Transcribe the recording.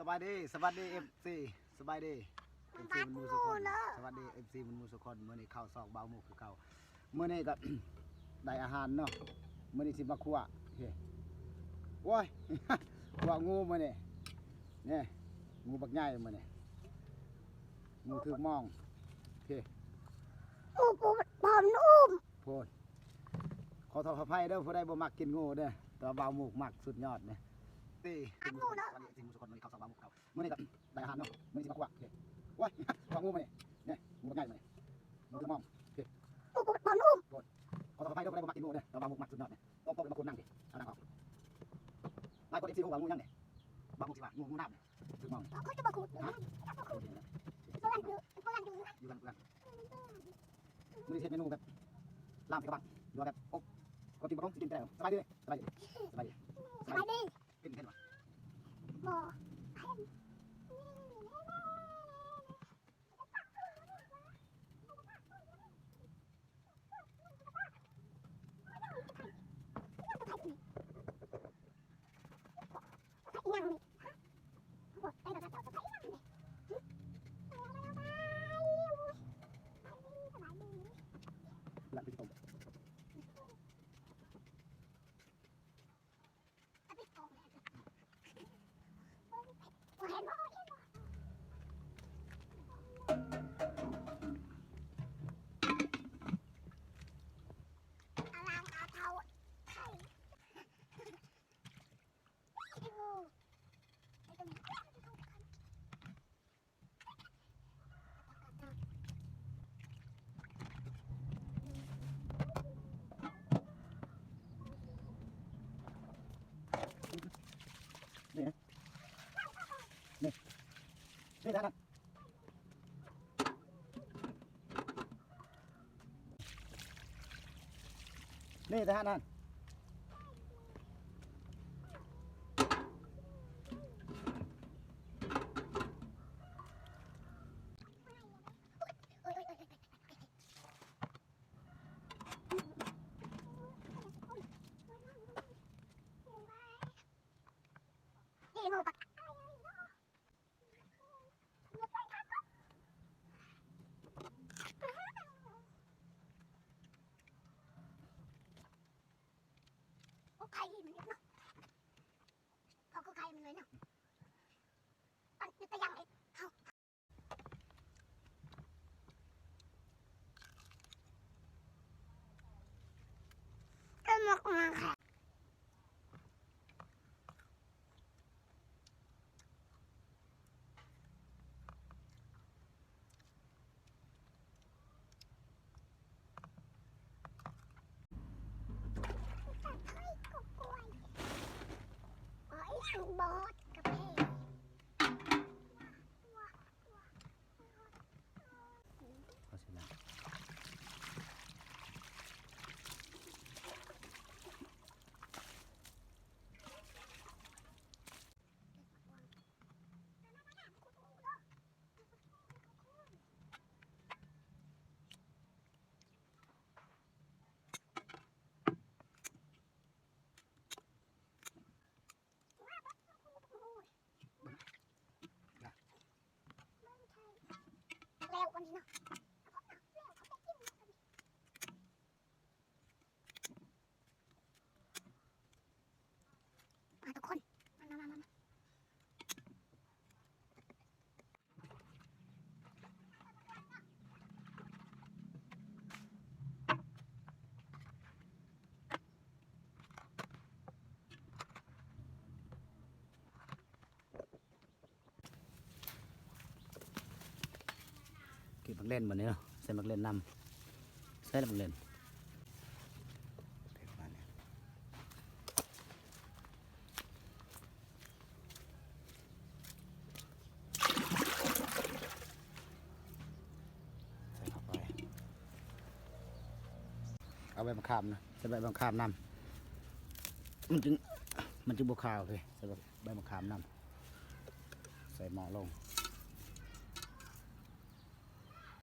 ສະບາຍດີ ສະຫວັດດີ ເອັຟຊີ ສະບາຍດີ ເອັຟຊີ ໝູ່ສູ່ຄົນ ສະຫວັດດີ ເອັຟຊີ ໝູ່ສູ່ຄົນ. ມື້ນີ້ເຂົ້າຊອກບ່າວມຸກຄືເກົ່າ. ມື້ນີ້ກໍ ໄດ້ອາຫານເນາະ. ມື້ນີ້ຊິມາຂົ້ວ ເຮ ໂອ້ຍ ຂົ້ວງູມື້ນີ້. ນີ້ ງູບັກໃຫຍ່ມື້ນີ້ ງູຖືກມອງ ເຮ ໂອ້ ບໍ່ ບໍ່ ບໍ່ ໂພດ. ຂໍໂທດຂໍອະໄພເດີ ຜູ້ໃດບໍ່ມັກກິນງູເດີ ແຕ່ວ່າບ່າວມຸກມັກສຸດຍອດເດ້. ຕິ ກິນງູເນາະ. ສະຫວັດດີ ເອັຟຊີ ໝູ່ສູ່ຄົນ ມື້ນີ້ເຂົ້າຊອກບ່າວມຸກຄືເກົ່າ. ມື້ນີ້ກໍໄດ້ອາຫານເນາະ. ມື້ນີ້ຊິມາຂົ້ວ ເຮ ໂອ້ຍ ຂົ້ວງູມື້ນີ້. ນີ້ ງູບັກໃຫຍ່ມື້ນີ້ ງູຖືກມອງ ເຮ ໂອ້ ບໍ່ ບໍ່ ບໍ່ ໂພດ. ຂໍໂທດຂໍອະໄພເດີ ຜູ້ໃດບໍ່ມັກກິນງູເດີ ແຕ່ວ່າບ່າວມຸກມັກສຸດຍອດເດ້. ໂຕະ ໂຕະ ມາຄູນນັ່ງຕິ ເອົານັ່ງອອກ. ຫຼາຍຄົນ ເອັຟຊີ ຮູ້ວ່າງູຫຍັງເດ້. ບ່າວມຸກຊິວ່າງູ ງູນ້ຳ ຖືກມອງ. ເຂົາຈະບໍ່ຂູດ ຮະ ຈະບໍ່ຂູດ ເພິ່ນ ເພິ່ນຢູ່ ຢູ່ກັນ ຢູ່ກັນ. ມື້ນີ້ເຮັດເມນູແບບລາມໃສ່ກະບັງ ຫຼືວ່າແບບອົບ ຄົນກິນບໍ່ຄົງຊິກິນແຕ່ ສະບາຍດີ ສະບາຍດີ ສະບາຍດີ ສະບາຍດີ. ເປັນ ເຫັນບໍ່? ບໍ່ ນີ້ ນີ້ ນີ້ ທ່ານນັ້ນ ນີ້ ທ່ານນັ້ນ. ມາທຸກຄົນ ມາ ມາ ມາ ມາ. ເກັບໝາກເລັ່ນບັດນີ້ເນາະ ໃສ່ໝາກເລັ່ນນຳ ໃສ່ແລ້ວໝາກເລັ່ນ ໃສ່ເຂົ້າໄປ ເອົາໃບມະຂາມນະ ໃສ່ໃບມະຂາມນຳ ມັນຈຶ່ງ ມັນຈຶ່ງບໍ່ຄາວເລີຍ ໃສ່ໃບມະຂາມນຳ ໃສ່ໝໍ້ລົງ.